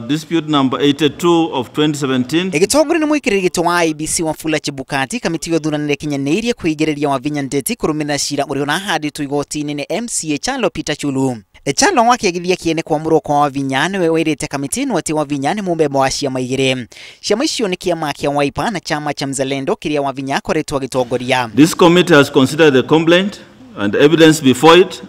Dispute number 82 of 2017. Igitongore ni mwikiriri gito wa IEBC Wafula Chebukati kamiti yothuranire kinyanĩirie kwĩigĩrĩria Wavinya Ndeti kũrũmĩrĩra cira ũrĩa ũrahandĩtwo igoti-inĩ nĩ MCA Kyalo Peter Chulu. Kyalo wakĩagithia kĩene kwamũrwo kwa Wavinya nĩwe wĩrĩte kamiti ĩno atĩ Wavinya nĩ mũmemba wa ciama igĩrĩ. Ciama icio nĩ kĩama kĩa Wiper na chama cha Mzalendo kĩrĩa Wavinya akoretwo agĩtongoria. This committee has considered the complaint and evidence before it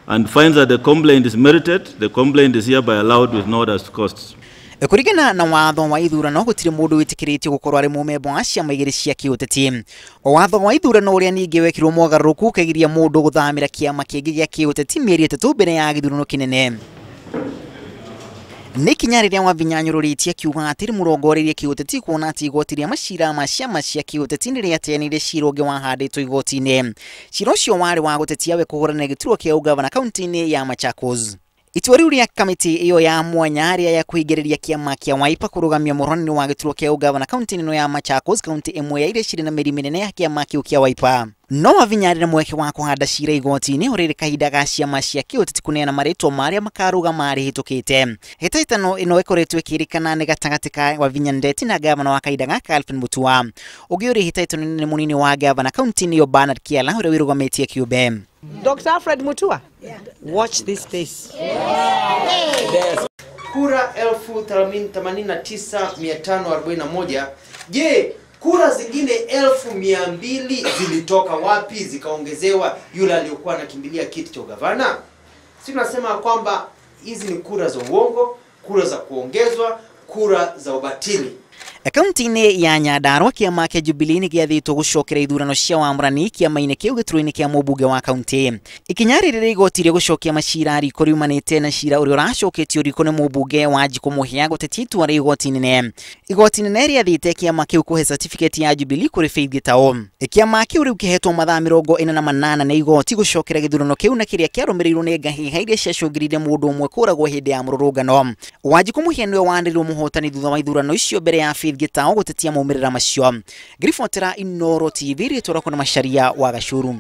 and finds that the complaint is merited. The complaint is hereby allowed with no orders to costs. Kũringana na watho wa ithurano gũtirĩ mũndũ wĩtĩkĩrĩtio gũkorwo arĩ mũmemba wa ciama igĩrĩ cia kĩũteti. Watho wa ithurano ũrĩa ningĩ wekirwo mogarũrũku ũkĩgiria mũndũ gũthamĩra kĩama kĩngĩ gĩa kĩũteti mĩeri 3 mbere ya gĩthurano kĩnene. Nĩ ikinya rĩrĩa Wavinya anyũrũrĩtie akiuga atĩ rĩmũrongoreirie kĩũteti kuona atĩ igoti rĩa macira ma ciama cia kĩũteti nĩ rĩateanĩire cira ũngĩ wahandĩtwo igoti-inĩ. Cira ũcio warĩ wa gũtetia we kũhũrana gĩturwa kĩa ũgavana kaunti-inĩ ya Machakos. Itua rĩu rĩa kamĩtĩ ĩyo ya mwanya rĩa ya kũhingĩrĩria kĩama kĩa Wiper kũrũgamia mũhũranĩri wa gĩturwa kĩa ũgavana kaunti-inĩ ĩno ya Machakos, kaunti ĩmwe ya iria cirĩ na mĩri mĩnene ya kĩama kĩu kĩa Wiper. No Wavinya arĩ na mweke wa kũhanda cira igoti-inĩ ũrĩrĩ kahinda ga ciama cia kĩũteti kũneana marĩtwa marĩa makarũgama rĩhĩtũkĩte. Hĩtahĩtano ĩno ĩkoretwo ĩkĩrĩkana nĩ gatagatĩ ka Wavinya Ndeti na gavana wa kahinda gaka Alfred Mutua. Ũngĩ ũrĩ hĩtahĩtano nĩ mũnini wa gavana kaunti-inĩ ĩyo Bernard Kiala ũrĩa wĩrũgamĩtie kĩũmbe. Dr. Alfred Mutua, yeah. Watch this space. Yes. Kura 89,541. Je, kura zingine 200,000 zilitoka wapi zikaongezewa yule aliyokuwa anakimbilia kiti cha ugavana? Si tunasema kwamba hizi ni kura za uongo, kura za kuongezwa, kura za ubatili. Kaunti-inĩ ya Nyandarua kĩama kĩa Jubilee nĩ gĩathĩtwo gũcokera ithurano cia wamũrani kĩama-inĩ kĩu gĩturwa-inĩ kĩa mũmbunge wa kaunti. Ikinya rĩrĩ rĩa igoti rĩa gũcokia macira riko riumanĩte na cira ũrĩa ũracoketio riko nĩ mũmbunge wa Wanjikũ Mũhĩa gũtetia itua rĩa igoti inene. Igoti inene rĩathĩte kĩama kĩu kũhe certificate ya Jubilee kũrĩ Faith Gitau. Kĩama kĩu rĩu kĩhetwo mathaa 48 nĩ igoti gũcokera gĩthurano kĩu na kĩrĩa kĩarũmĩrĩirwo nĩ ngahĩha iria ciacũngĩrĩirie mũndũ ũmwe kũragwo hĩndĩ ya mũrũrũngano. Wanjikũ Mũhĩa nĩwe wanĩrĩirwo mũhotani thutha wa ithurano icio mbere ya Faith Gitau gũtetia maumĩrĩra macio. Ngĩribotera Inooro TV rĩtwa rĩakwa nĩ Macharia wa Gacuru.